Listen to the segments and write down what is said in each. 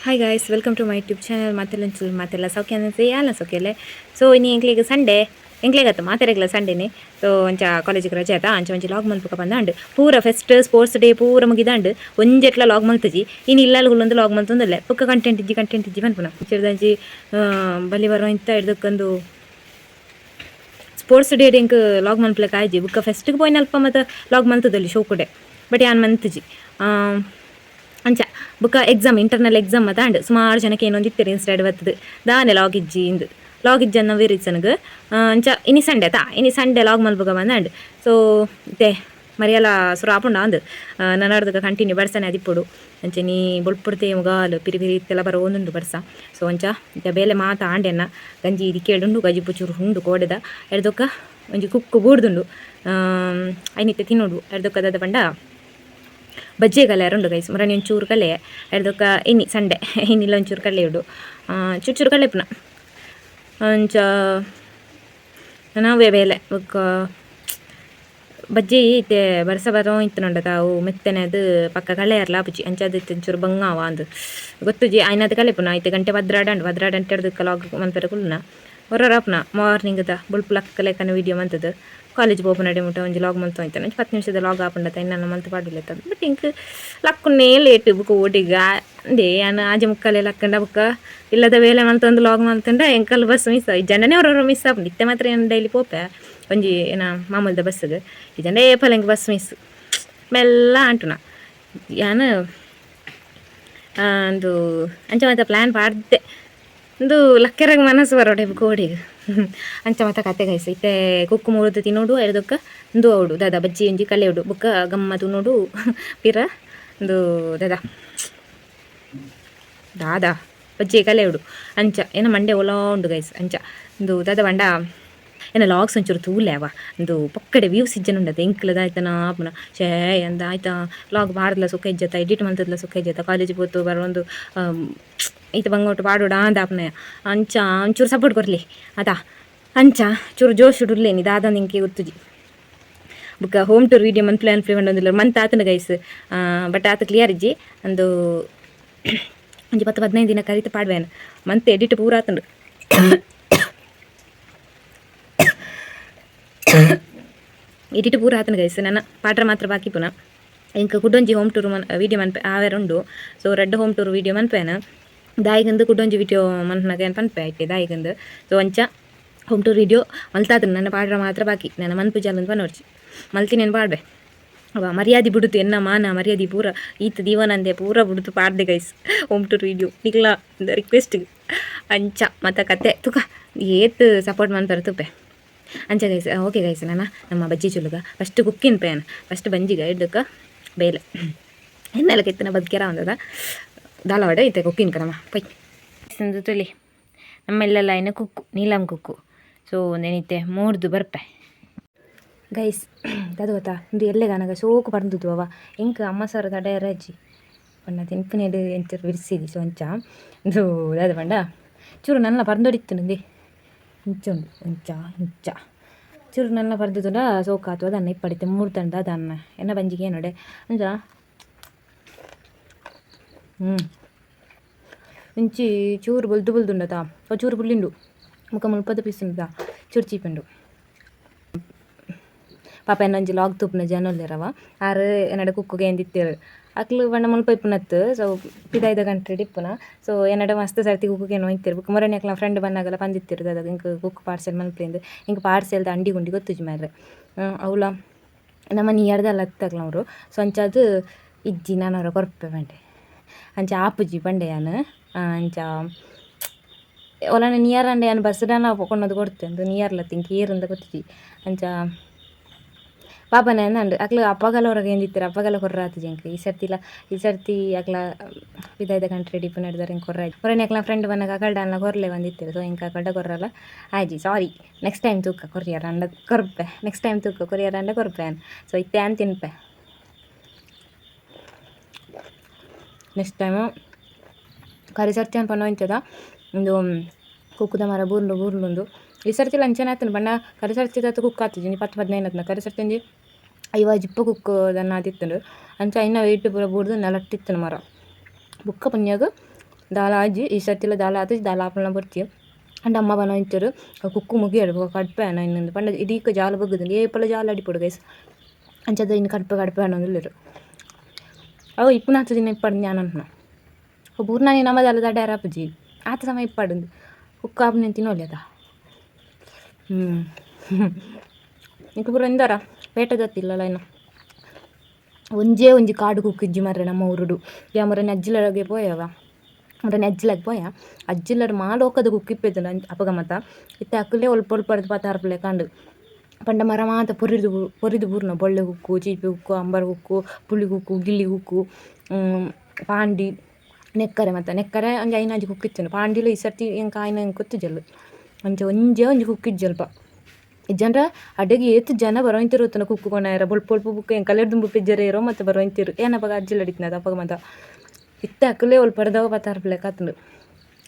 Hi guys, welcome to my YouTube channel. ಮಾತೆಲ್ಲ ಮಾತೆಲ್ಲ ಸೌಖ್ಯ ಯಾಲ ಸೌಖ್ಯಲೆ. ಸೊ ಇನಿ ಎಂಕ್ಲೆಗ್ ಸಂಡೇ, ಎಂಕ್ಲೆಗತ್ತ ಮಾತೆರೆಗ್ಲ ಸಂಡೇನೆ. ಸೊ ಒಂಚ ಕಾಲೇಜಿಗೆ ರಜೆ ಆತ. ಅಂಚ ಒಂಚ ಲಾಗ್ ಮಲ್ಪಕ ಬಂದಾಂಡ್. ಪೂರ fest, sports day ಪೂರ ಮುಗಿದಾಂಡ್. ಒಂಜೆಟ್ಲ ಲಾಗ್ ಮಲ್ತಜಿ. ಇನಿ ಇಲ್ಲಾಲ್ಗುಲೊಂದು ಲಾಗ್ ಮಲ್ತೊಂದುಲ್ಲೆ. ಬೊಕ್ಕ ಕಂಟೆಂಟ್ ಇಜ್ಜಿ, ಕಂಟೆಂಟ್ ಇಜ್ಜಿ ಪನ್ಪುನ. ಇಂಚಿರ್ದಂಚಿ ಬಲಿ ಬರೋ ಇಂತ ಹಿಡ್ದಕ್ಕೊಂದು ಸ್ಪೋರ್ಟ್ಸ್ ಡೇ ಎಂಕ್ ಲಾಗ್ ಮಲ್ಪಲೆಕ ಆಯ್ಜಿ. ಬುಕ್ಕ ಫೆಸ್ಟ್ಗೆ ಪೋಯಿನ ಅಲ್ಪ ಮತ್ತು ಲಾಗ್ ಮಲ್ತದಲ್ಲಿ ಶೋಕುಡೆ, ಬಟ್ ಯಾನ್ ಮಂತುಜಿ. ಅಂಚ ಬುಕ್ಕ exam, internal exam ಮತ್ತ ಸುಮಾರು ಜನಕ್ಕೆ ಏನೊಂದು ಇತ್ತೆರ್ ಇನ್ಸ್ಟಾಡ್ ಬರ್ತದೆ, ದಾನೆ ಲಾಗ್ ಇಜ್ಜಿ ಇಂದು. ಲಾಗ್ ಇಜ್ಜಿ ಅನ್ನೋ ರೀಸನ್ಗ್ ಅಂಚ ಇನಿ ಸಂಡೆ ತಾ, ಇನಿ ಸಂಡೆ ಲಾಗ್ ಮಲ್ಪುಗ ಬಂದಾಂಡ್. ಸೊ ಇತ್ತೆ ಮರಿಯಲ ಸುರು ಆಪುಂಡ ಅಂದ್ ನನಾಡ್ದಕ ಕಂಟಿನ್ಯೂ ಬರ್ಸನೆ ಅದಿಪ್ಪುಡು. ಅಂಚ ನೀ ಬೊಲ್ಪುಡ್ತೆ ಮುಗಾಲು ಪಿರಿ ಪಿರಿ ಇತ್ತೆಲ್ಲ ಬರೋಂದುಂಡು ಬರ್ಸ. ಸೊ ಅಂಚ ಇತ್ತೆ ಬೇಲೆ ಮಾತ ಆಂಡೆನ್ನ. ಗಂಜಿ ಇದಕ್ಕೆ ಗಂಜಿ ಚೂರು ಉಂಡು ಕೋಡೆದ. ಎಡ್ದೊಕ್ಕ ಒಂಜಿ ಕುಕ್ಕು ಬೂಡ್ದುಂಡು, ಐನಿತ್ತೆ ತಿನ್ನೋಡು. ಎಡ್ದೊಕ್ಕ ದಾದ ಪಂಡ ಬಜ್ಜೆ ಕಲೆ ಉಂಡು ಗೈಸ್. ಮುರಣಿ ಒಂಚೂರು ಕಲೆ ಎಡ್ದೊಕ್ಕ. ಇನಿ ಸಂಡೆ, ಇನ್ನಿಲ್ಲ ಒಂಚೂರು ಕಲ್ಲೆ ಉಂಡು, ಚೂರು ಚೂರು ಕಲ್ಲೆ ಪುನಃ. ಅಂಚ ನಾವೇ ಬೇಲೆ. ಬೊಕ್ಕ ಬಜ್ಜಿ ಇತ್ತೆ ಬರ್ಸ ಬರೋ ಇತ್ತುಂಡ ತಾವು ಮೆತ್ತನೆ ಅದು ಪಕ್ಕ ಕಳೆಯರ್ಲ ಆಪುಜಿ. ಅಂಚ ಅದು ಇತ್ತೆ ಒಂಚೂರು ಬಂಗಾವ ಅಂದು ಗೊತ್ತುಜಿ. ಆಯ್ನದು ಕಲೆಪುನ. ಇತ್ತೆ ಗಂಟೆ 12 ಅಂಡು. 12 ಗಂಟೆ ಲಾಗ್ ಮನ್ಪೆರೆ ಕುಲ್ಲುನ ಹೊರರಾಪುನ. ಮಾರ್ನಿಂಗ್ದ ಬೊಲ್ಪು ಲಕ್ಕ ಲೆಕ್ಕನ ವೀಡಿಯೋ ಮಂತದ್ದು. ಕಾಲೇಜ್ ಪೋಪುನ ಮುಟ್ಟ ಒಂಜಿ ಲಾಗ್ ಮಲ್ತು ಹೋಯ್ತಾನೆ. ಒಂಜಿ 10 ನಿಮಿಷದ ಲಾಗ್ ಆಪುಂಡತ, ಇನ್ನನ್ನು ಮಲ್ತು ಪಾಡುಲೆತ್ತ. ಬಟ್ ಇಂಕ್ ಲಕ್ಕುನೇ ಲೇಟ್. ಬುಕ್ಕ ಓಟಿಗ ಅಂದೇ ಯಾನ್ ಆಜೆ ಮುಕ್ಕಲೆ ಲಕ್ಕಂಡ. ಬುಕ್ಕ ಇಲ್ಲದ ವೇಳೆ ಮಲ್ತೊಂದು ಲಾಗ್ ಮಲ್ತಂಡ ಎಂಕಲ್ ಬಸ್ ಮಿಸ್. ಜನನೇ ಅವ್ರವ್ರ ಮಿಸ್ ಆಪುಂಡು. ಇತ್ತೆ ಮಾತ್ರ ಏನು ಡೈಲಿ ಪೋಪೆ ಒಂಜಿ ಏನ ಮಾಮೂಲ್ದ ಬಸ್ಸಿಗೆ. ಇಜಂಡ ಏಪಲ ಎಂಕ್ ಬಸ್ ಮಿಸ್. ಮೆಲ್ಲ ಅಂಟುನ ಯಾನ್. ಒಂದು ಅಂಚ ಮಾತ ಪ್ಲ್ಯಾನ್ ಪಾಡ್ದೆ. ಒಂದು ಲಕ್ಕೆರಗ್ ಮನಸ್ಸು ಬರೋಡೆ ಕೋಡಿಗೆ. ಅಂಚ ಮಾತ ಕತೆ ಗೈಸ್. ಇತ್ತೆ ಕುಕ್ಕು ಮೂರುದು ತಿನ್ನೋಡು. ಎರ್ದೊಕ್ಕ ಉಂದು ಅವಡು ದಾದ ಬಜ್ಜಿ ಒಂಜಿ ಕಲೆ ಉಡು. ಬುಕ್ಕ ಗಮ್ಮ ತಿನ್ನೋಡು. ಪಿರ ಒಂದು ದಾದ ದಾದಾ ಬಜ್ಜಿ ಕಲೆ ಉಡು. ಅಂಚ ಏನ ಮಂಡೆ ಒಲ ಉಂಡು ಗೈಸ್. ಅಂಚ ಒಂದು ದಾದ ಬಂಡ ಏನ ಲಾಗ್ಸ್ ಒಂಚೂರು ತೂಲೆ ಅವ. ಒಂದು ಪಕ್ಕಡೆ ವ್ಯೂಸ್ ಇಜ್ಜನ ಉಂಡತೆ. ಎಂಕ್ಲದ ಆಯ್ತನ ಆಪುನ ಶೇ ಅಂದ ಆಯ್ತಾ. ಲಾಗ್ ಬಾರ್ದಲ ಸುಖ ಇಜ್ಜತ, ಎಡಿಟ್ ಮಲ್ತದ್ಲ ಸುಖ ಇಜ್ಜತ. ಕಾಲೇಜ್ ಪೋತು ಬರೋಂದು ಈತ ಬಂಗೋಟು ಪಾಡೋಡ ಅಂದ ಆಪುನ. ಅಂಚ ಒಂಚೂರು ಸಪೋರ್ಟ್ ಕೊರ್ಲಿ ಆತಾ. ಅಂಚ ಚೂರು ಜೋಶ್ ಉಡ್ಲೇನಿ ದಾದ ನಿಂಕೆ ಗೊತ್ತುಜಿ. ಬುಕ್ಕ home tour video ಮನ್ಪ್ಲೆ ಅನ್ಪ್ಲೆ ಮಂಡೊಂದಿಲ್ಲ ಮಂತ್ ಆತನ ಗೈಸ್. ಬಟ್ ಆತ ಕ್ಲಿಯರ್ ಇಜ್ಜಿ. ಒಂದು ಒಂಜಿ 10 15 ದಿನ ಕರಿತ ಪಾಡ್ವೇನು. ಮಂತ್ ಎಡಿಟ್ ಪೂರ ಆತಂಡು. ಎಡಿಟ್ ಪೂರ ಆತನ ಗೈಸ್. ನನ್ನ ಪಾಟ್ರ ಮಾತ್ರ ಬಾಕಿ ಪುನಃ. ಇಂಕ ಕುಡೊಂಜಿ ಹೋಮ್ ಟೂರ್ ಮನ್ ವೀಡಿಯೋ ಮನ್ಪೆ ಆವೆರ್ ಉಂಡು. ಸೊ ರಡ್ಡ್ home tour video ಮನ್ಪೇನ. ದಾಯಿಗಂದು ಕುಡೊಂಜಿ ವೀಡಿಯೋ ಮನ್ಪನಾಗ ಏನು ಪನ್ಪೆ ಐತೆ ದಾಯಿಗಂದು. ಸೊ ಅಂಚ home tour video ಮಲ್ತಾತನ. ನನ್ನ ಪಾಡ್ರ ಮಾತ್ರ ಬಾಕಿ. ನನ್ನ ಮನ್ಪು ಜಾಲಂದು ಪನೋರ್ಚಿ ಮಲ್ತಿನೇನು ಪಾಡ್ಬೆ ಅವ. ಮರ್ಯಾದೆ ಬಿಡುತ್ತು, ಎನ್ನ ಮಾನ ಮರ್ಯಾದೆ ಪೂರ ಈತ ದೀವನಂದೆ ಪೂರ ಬಿಡುತ್ತು. ಪಾಡ್ದೆ guys home tour video ನಿಕ್ಲ request. ಅಂಚ ಮತ್ತ ಕತೆ ತುಕ ಏತ್ ಸಪೋರ್ಟ್ ಮನ್ಪರ ತುಪೆ. ಅಂಚ guys, okay guys, ನನ್ನ ನಮ್ಮ ಬಜ್ಜಿ ಚುಲುಗ ಫಸ್ಟ್ ಕುಕ್ಕಿನ ಪೇನ್. ಫಸ್ಟ್ ಬಂಜಿಗ ಹಿಡ್ದಕ್ಕ ಬೇಲೆ ಎನ್ನೆಲ್ಲ ಕೆತ್ತನ ಬದುಕ್ಯಾರ ಒಂದದ ದಾಲವಾಡ ಇತ್ತೆ ಕುಕ್ಕಿನ ಕಣಮ್ಮ ಪೈ ತುಲಿ. ನಮ್ಮೆಲ್ಲೆಲ್ಲ ಇನ್ನು ಕುಕ್ಕು, ನೀಲಂ ಕುಕ್ಕು. ಸೊ ಒಂದೇನಿತ್ತೆ ಮೂರ್ದು ಬರ್ಪೆ ಗೈಸ್. ಅದು ಗೊತ್ತಾ, ಒಂದು ಎಲ್ಲೆಗಾನಗ ಸೋಕು ಪರ್ದುದು ಅವ. ಎಂಕ್ ಅಮ್ಮ ಸರ್ ತಡೆ ಅಜ್ಜಿ ಪಂಡ ತಿನ್ಪುನೇಡು ಎಂಚೂರು ಬಿರ್ಸಿದಿ. ಸೊ ಅಂಚ ಒಂದು ದಾದ ಪಂಡ ಚೂರು ನನ್ನ ಪರ್ದೊಡಿತ್ತು ನಂದಿ ಇಂಚ ಉಂಡು. ಇಂಚ ಇಂಚ ಚೂರು ನನ್ನ ಪರ್ದುದುಂಡ ಸೋಕಾತು. ಅದನ್ನ ಇಪ್ಪಡಿತೆ ಮೂರು ತಂಡ ಅದನ್ನ ಎನ್ನ ಬಂಜಿಗೆ ಏನೋಡೆ ಅಂಚ. ಇಂಚಿ ಚೂರು ಬೊಲ್ದು ಬೊಲ್ದುಂಡತ, ಚೂರು ಪುಲ್ಲಿಂಡು. ಮುಖ ಮುಲ್ಪದ ಪೀಸ್ ಉಂಡಾ, ಚೂರು ಚೀಪುಂಡು. ಪಾಪ ಎನ್ನೊಂಜಿ ಲಾಗ್ ತೂಪುನ ಜನೊಲ್ಲೆರವ ಆರ್ ಎನ್ನಡ ಕುಕ್ಕುಗೆ ಎಂದಿತ್ತೇರು. ಅಕ್ಲು ಪಂಡ ಮುಲ್ಪ ಇಪ್ಪುನತ್ತು. ಸೊ ಪಿದಾಯ್ದ ಕಂಟ್ರಿಡ್ ಇಪ್ಪುನ. ಸೊ ಎನ್ನಡ ಮಸ್ತ್ ಸರ್ತಿ ಕುಕ್ಕುಗೆ ಇತ್ತೆರ್. ಬೊಕ್ಕ ಮೊರನಿ ಅಕ್ಲ ಫ್ರೆಂಡ್ ಬನ್ನಾಗಲ ಪಂದಿತ್ತೆರ್, ದಾದ ಎಂಕ್ ಕುಕ್ಕು ಪಾರ್ಸೆಲ್ ಮನ್ಪುಲೆಂದು. ಎಂಕ್ ಪಾರ್ಸೆಲ್ದ ಅಂಡಿ ಗುಂಡಿ ಗೊತ್ತುಜಿ ಮಾರ್ರೆ. ಅವ್ಲ ನಮ್ಮ ನಿಯರ್ದಲ್ಲ ಅತ್ತಕ್ಲವರು. ಸೊ ಅಂಚಾದ್ ಇಜ್ಜಿ, ನಾನು ಅವರ ಕೊರ್ಪೆ ಪಂಡೆ. ಅಂಚ ಆಪುಜಿ ಪಂಡೆ ಯಾನ್. ಅಂಚ ಒಲನ ನಿಯರ್ ಅಂಡೆ ಯಾನ್ ಬಸ್ಡಾನ ಕೊನೊಂದು ಕೊಡ್ತೆ ಅಂದು. ನಿಯರ್ಲ ತಿಂಕ್ ಏರಂದ ಗೊತ್ತುಜಿ. ಅಂಚ ಪಾಪನೆ ಅಂದಂಡು ಅಕ್ಲು ಅಪ್ಪಗಲ ಹೊರಗೆ ಎಂದಿತ್ತೆರ್. ಅಪ್ಪಗಲ ಕೊರ್ರಾತುಜಿ ಎಂಕ್ ಈ ಸರ್ತಿಲ. ಈ ಸರ್ತಿ ಅಕ್ಲ ಪಿದಾಯ್ದ ಕಂಟ್ರಿ ಇಪ್ಪು ನಡೆದಾರೆ, ಎಂಕ್ ಕೊರ್ರಾಜಿ. ಹೊರನೆ ಅಕ್ಲ ಫ್ರೆಂಡ್ ಬನ್ನಗ ಅಕಲ್ಡ ಕೊರ್ಲೆ ಬಂದಿತ್ತೆರ್. ಸೊ ಎಂಕ್ ಅಕಲ್ಡ ಕೊರ್ರಲ್ಲ ಆಯ್ಜಿ. ಸಾರಿ, ನೆಕ್ಸ್ಟ್ ಟೈಮ್ ತೂಕ ಕೊರಿಯರ್ ಅಂಡ ಕೊರ್ಪೆ. ನೆಕ್ಸ್ಟ್ ಟೈಮ್ ತೂಕ ಕೊರಿಯರ್ ಅಂಡ ಕೊರ್ಪೆ. ಸೊ ಇತ್ತೆ ಆನ್ ತಿನ್ಪೆ. ನೆಕ್ಸ್ಟ್ ಟೈಮು ಕರಿ ಸರ್ತಿ ಅನ್ಪನ ಇಂಚದ ಒಂದು ಕುಕ್ಕುದ ಮರ ಬೂರ್ಲು ಬೂರ್ಲುಂದು. ಈ ಸರ್ತಿ ಅಂಚನೆ ಆತನ ಬಣ್ಣ. ಕರಿ ಸರ್ತಿ ಕುಕ್ ಆತುಜಿ. 10 15 ಆತನ. ಕರಿ ಸರ್ತಿ ಒಂಜಿ 50 ಜಿಪ್ಪ ಕುಕ್ಕು ದನ್ನ ಆದಿತ್ತುಂಡು. ಅಂಚ ಐನ ವೆಯ್ಟ್ ಪೂರ ಬೂರ್ದು ನೆಲಟ್ಟಿತ್ತುಂಡು ಮರ. ಬುಕ್ಕ ಪುಣ್ಯಗ್ ದಾಲ ಆಜಿ ಈ ಸರ್ತಿಲ ದಾಲ ಆತು ದಾಲ ಆಪುನ ಬೊರ್ಚಿ ಅಂಡ ಅಮ್ಮ ಬನೊಂತೆರ್ ಕುಕ್ಕು ಮುಗಿಯಡ್ ಬೊಕ ಕಡ್ಪೆ ಆನ ಇನ್ನೊಂದು ಪಂಡ ಇಡೀಕ ಜಾಲ ಬಗ್ಗುದುಂಡು ಏಪಲ ಜಾಲ ಅಡಿಪೊಡು ಗೈಸ್ ಅಂಚಾದ್ ಇನಿ ಕಡ್ಪೆ ಕಡ್ಪೆ ಪನೊಂದುಲ್ಲೆರ್ ಅವು ಇಪ್ಪುನಾತ್ ದಿನ ಇಪ್ಪಡ್ ಯಾನ್ ಅನ್ಪುನ ಪೂರ್ಣಾನಿ ನಮ ದಾಲ ದಡ್ಯಾರ ಆಪುಜಿ ಆತ್ ಸಮಯ ಇಪ್ಪಡುಂದು ಕುಕ್ಕು ಆಪುನೆನ್ ತಿನೊಲಿ ಅತ ನಿಕ್ಕ್ ಪೂರ ಇಂದಾರ ಪೇಟೆ ದತ್ತಿಲ್ಲಲ ಇನ್ನ ಒಂಜೇ ಒಂಜಿ ಕಾಡು ಕುಕ್ಕಿಜ್ಜಿ ಮಾರ್ರೆ ನಮ್ಮ ಊರುಡು ಯಾ ಮೊರನೆ ಅಜ್ಜಿಲಗೆ ಪೋಯವ ಮೊರನೆ ಅಜ್ಜಿಲಾಗ್ ಪೋಯ ಅಜ್ಜಿಲ್ಲಡ್ ಮಾಲೋಕದ ಕುಕ್ಕು ಇಪ್ಪೆದ್ಂಡ್ ಅಪಗ ಮಾತ ಇತ್ತೆ ಅಕುಲೇ ಒಲ್ಪ ಒಲ್ಪಡ್ದ್ ಪತ್ತಾರ್ಪುಲೆ ಕಂಡು ಪಂಡ ಮರ ಮಾತ ಪೊರಿದು ಪೊರಿದು ಬೂರ್ನ ಬೊಳ್ಳೆ ಕುಕ್ಕು ಚೀಪೆ ಕುಕ್ಕು ಅಂಬರ್ ಕುಕ್ಕು ಪುಳಿ ಕುಕ್ಕು ಗಿಲ್ಲಿ ಕುಕ್ಕು ಪಾಂಡಿ ನೆಕ್ಕರೆ ಮಾತ ನೆಕ್ಕರೆ ಒಂಜಿ ಐನಾಜಿ ಕುಕ್ಕು ಇತ್ತುಂಡು ಪಾಂಡಿಲ ಈ ಸರ್ತಿ ಎಂಕ್ ಆಯಿನ ಎಂಕ್ ಗೊತ್ತುಜಲ್ ಅಂಚ ಒಂಜೇ ಒಂಜಿ ಕುಕ್ಕು ಇಜ್ಜಲ್ಪ ಇಜ್ಜಂಡ ಅಡೆಗ್ ಏತ್ ಜನ ಬರೋಂತಿರು ಗೊತ್ತುಂಡ ಕುಕ್ಕು ಕೊನಯೆರೆ ಬೊಲ್ಪ ಒಲ್ಪ ಬುಕ್ಕ ಎಂಕಲೆಡ್ ದುಂಬು ಪೆಜ್ಜೆರೆ ಏರೋ ಮತ್ತೆ ಬರೋಂತಿರು ಏನ್ ಅಪಗ ಅಜ್ಜಿಲ್ ಅಡಿತ್ನದ ಅಪಗ ಮಾತ ಇತ್ತೆ ಅಕುಲೇ ಒಲ್ಪಡ್ದವ ಪತ್ತಾರ್ಪುಲೆಕ ಆತುಂಡು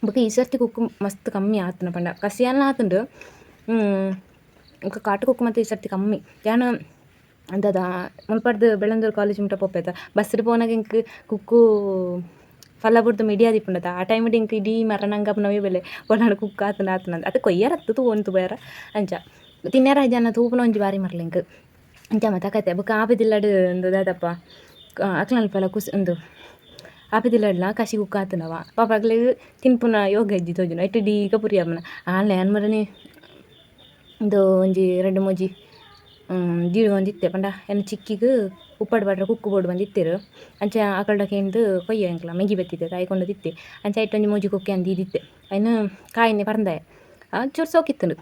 ಬೊಕ ಈ ಸರ್ತಿ ಕುಕ್ಕು ಮಸ್ತ್ ಕಮ್ಮಿ ಆತುಂಡು ಪಂಡ ಕಸಿಯಾನ್ಲ ಆತುಂಡು ಬೊಕ ಕಾಟು ಕುಕ್ಕು ಮಾತ ಈ ಸರ್ತಿ ಕಮ್ಮಿ ಯಾನ್ ದಾದ ಮುಲ್ಪಡ್ದ್ ಬೆಳ್ಳಂದೂರು ಕಾಲೇಜ್ ಮುಟ ಪೋಪೆತ ಬಸ್ಡ್ ಪೋನಗ ಎಂಕ್ ಕುಕ್ಕು ಫಲ ಬುಡ್ದು ಮಿಡಿ ಆದಿಪ್ಪುಂಡತ ಆ ಟೈಮ್ ಎಂಕ್ ಇಡೀ ಮರ ನಂಗಪುನವೇ ಬೆಲೆ ಓಲಾಂಡ ಕುಕ್ಕು ಆತುಂಡು ಆತುಂಡು ಅತ್ ಕೊಯ್ಯರ ಅತ್ತ್ ತೂವೊಂದು ಪೋಯೆರ ಅಂಚ ತಿನ್ಯರ ಜನ ತೂಪುನ ಒಂಜಿ ಬಾರಿ ಮರ್ಲ ಎಂಕ್ ಅಂಚ ಮಾತ ಕತೆ ಬೊಕ ಆಪೆದಿಲ್ಲಡ್ ಉಂದು ದಾದಪ್ಪ ಅಕ್ಲ್ನಲ್ಪ ಕುಸ್ ಉಂದು ಆಪೆದಿಲ್ಲಡ್ಲ ಕಸಿ ಕುಕ್ಕು ಆತುಂಡವ ಪಾಪ ಅಕ್ಲೆಗ್ ತಿನ್ಪುನ ಯೋಗ ಇಜ್ಜಿ ತೋಜುಂಡು ಐಟ್ ಇಡೀಕ ಪುರಿ ಆಪುನ ಆಂಡ ಯಾನ್ ಮರನೆ ಉಂದು ಒಂಜಿ ರಡ್ಡ್ ಮೂಜಿ ದೀಡೊಂದಿತ್ತೆ ಪಂಡ ಎನ್ನ ಚಿಕ್ಕಿಗ್ ಉಪ್ಪಡ್ ಪಾಡ್ರೆ ಕುಕ್ಕು ಬೋಡು ಪಂದ್ ಅಂಚ ಅಕಲ್ಡ ಕೇಂದ್ ಕೊಯ್ಯ ಎಂಕ್ಲ ಮೆಗ್ಗಿ ಬತ್ತಿತ್ತೆ ತಾಯಿ ಕೊಂಡೊಂದಿತ್ತೆ ಅಂಚ ಐಟ್ ಒಂಜಿ ಮೂಜಿ ಕುಕ್ಕು ಯಾನ್ ದೀದಿತ್ತೆ ಐನ್ ಕಾಯಿನೆ ಪರ್ಂದಾಯೆ ಚೂರು ಸೋಕಿತ್ತುಂಡು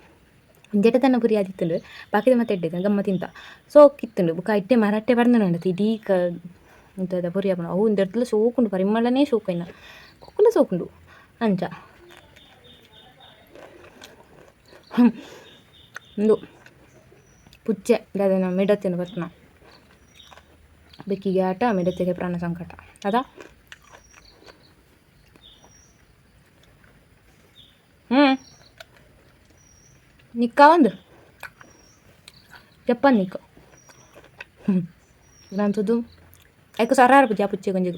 ಒಂಜೆಟ ತನ್ನ ಪುರಿ ಆದಿತ್ತುಂಡು ಬಾಕಿದ ಮಾತ ಎಡ್ಡೆ ಗಮ್ಮತ್ ತಿಂತ ಸೋಕಿತ್ತುಂಡು ಬೊಕ ಇತ್ತೆ ಮರಟ್ಟೆ ಪರ್ಂದುಂಡು ಇಡೀಕ ದಾದ ಪುರಿ ಆಪುಂಡು ಅವು ಉಂದೆಡ್ದ್ಲ ಸೋಕುಂಡು ಪರಿಮಳನೇ ಸೋಕು ಐನ ಕುಕ್ಕುಲ ಸೋಕುಂಡು ಅಂಚ ಉಂದು ಪುಚ್ಚೆ ದಾದನ ಮಿಡತೆನ್ ಬರ್ಪುನ ಬೆಕ್ಕಿಗೆ ಆಟ ಮಿಡತೆಗೆ ಪ್ರಾಣ ಸಂಕಟ ಅದ ನಿಕ್ಕಾವಂದು ಜಪ್ಪನ್ ನಿಕ್ಕ ದಾಂತುದು ಐಕ್ ಸರಾರ ಪುಜಿ ಆ ಪುಚ್ಚೆ ಒಂಜಿ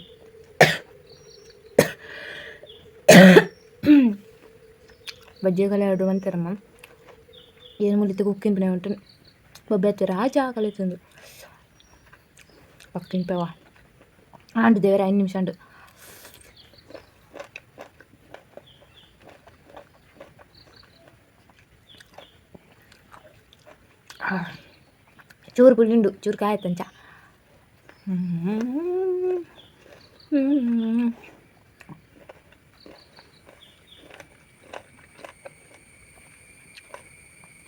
ಬಜ್ಜೆ ಕಲೆ ಎರಡು ಮಂತೆರಮ್ಮ ಏನು ಮುಲಿತ ಕುಕ್ಕಿನ ಪುನ ಉಂಟು ಬೊಬ್ಬೆ ರಾಜ ಕಲಿತುಂಡು ಪಕ್ಕಿನ ಪೇವ ಆಂಡು ದೇವರ 5 ನಿಮಿಷ ಆಂಡು ಚೂರು ಪುಳಿ ಉಂಡು ಚೂರು ಕಾಯತ್ತಂಚ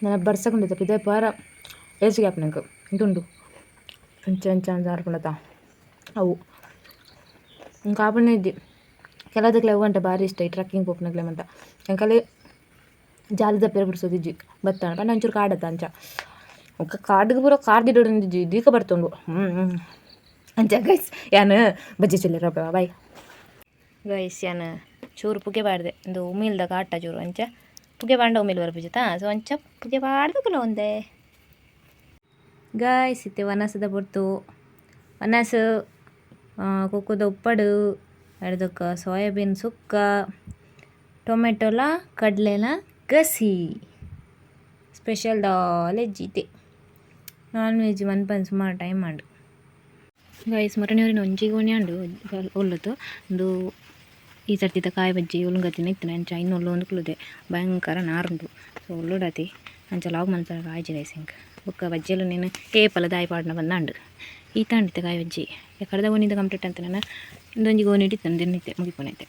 ನನ್ನ ಬರ್ಸకుండేది ಇದೇ ಪಾರ ಏಸಿಗೆ ಆಪುನಂಕ್ ಇಂದುಂಡು ಅಂಚ ಅಂಚ ಅಂಚ ಆರ್ಪುಂಡತ ಅವು ಇಂಕ ಆಪುನೆ ಇಜ್ಜಿ ಕೆಲದಕ್ಲೆ ಅವು ಅಂಟ ಭಾರಿ ಇಷ್ಟ ಈ ಟ್ರೆಕ್ಕಿಂಗ್ ಪೋಪುನಕ್ಲೆ ಮಂತ ಎಂಕಲೆ ಜಾಲಿ ದಪ್ಪೆರೆ ಬಿಡ್ಸೋದಿಜ್ಜಿ ಬತ್ತಾಣ ಪಂಡ ಒಂಚೂರು ಕಾಡತ್ತ ಅಂಚ ಬೊಕ ಕಾಡ್ಗ್ ಪೂರ ಕಾರ್ ದೀಡೊಂದಿಜ್ಜಿ ದೀಕ ಬರ್ತುಂಡು ಅಂಚ ಗೈಸ್ ಯಾನ್ ಬಜ್ಜೆ ಚುಲ್ಲೆರ್ ಬಾಯ್ ಗೈಸ್ ಯಾನ್ ಚೂರು ಪುಗೆ ಪಾಡ್ದೆ ಉಂದು ಉಮಿಲ್ದ ಕಾಟ ಚೂರು ಅಂಚ ಪುಗೆ ಪಾಂಡ ಉಮಿಲ್ ಬರ್ಪುಜಿತ ಸೊ ಅಂಚ ಪುಗೆ ಪಾಡ್ದು ಕುಲೊಂದೆ ಗಾಯ್ಸ್ ಇತ್ತೆ ವನಸದ ಪೊರ್ತು ವನಸ್ ಕುಕ್ಕುದ ಉಪ್ಪಡು ಅಡ್ದೊಕ್ಕ ಸೋಯಾಬೀನ್ ಸುಕ್ಕ ಟೊಮೆಟೊಲ ಕಡಲೆಲ ಗಸಿ ಸ್ಪೆಷಲ್ ದಾಲ ಇಜ್ಜಿ ನಾನ್ ವೆಜ್ ಮನ್ಪನ್ ಸುಮಾರು ಟೈಮ್ ಆಂಡ್ ಗೈಸ್ ಮೊರನೆ ಒಂಜಿ ಗೋಣಿ ಆಂಡು ಒಲ್ಲುತು ಉಂದು ಈ ಸರ್ತಿದ ಕಾಯಿ ಬಜ್ಜಿ ಉಲುಂಗತಿನ ಇತ್ತಿನ ಅಂಚ ಇನ್ನು ಒಲ್ಲೊಂದು ಕುಲ್ಲುದೆ ಭಯಂಕರ ನಾರುಂಡು ಸೊ ಒಲ್ಲುಡತಿ ಅಂಚ ಲಾಗ್ ಮನ್ಪೆರೆ ಆಯ್ಜಿ ಗೈಸ್ ಎಂಕ್ ಬೊಕ್ಕ ಬಜ್ಜಿಲು ನೇನು ಏಪಲ ದಾಯಿ ಪಾಡ್ನ ಬಂದಾಂಡು ಈತಾಂಡಿತ್ತೆ ಕಾಯಿ ಬಜ್ಜಿ ಕಡದ ಗೋಣಿದ ಕಂಪ್ಲೀಟ್ ಅಂತ ನಾನು ಇಂದೊಂಜಿ ಗೋಣಿ ಇಟ್ಟಿತ್ತು ದಿನನಿತ್ಯ ಮುಗಿಪುನೈತೆ.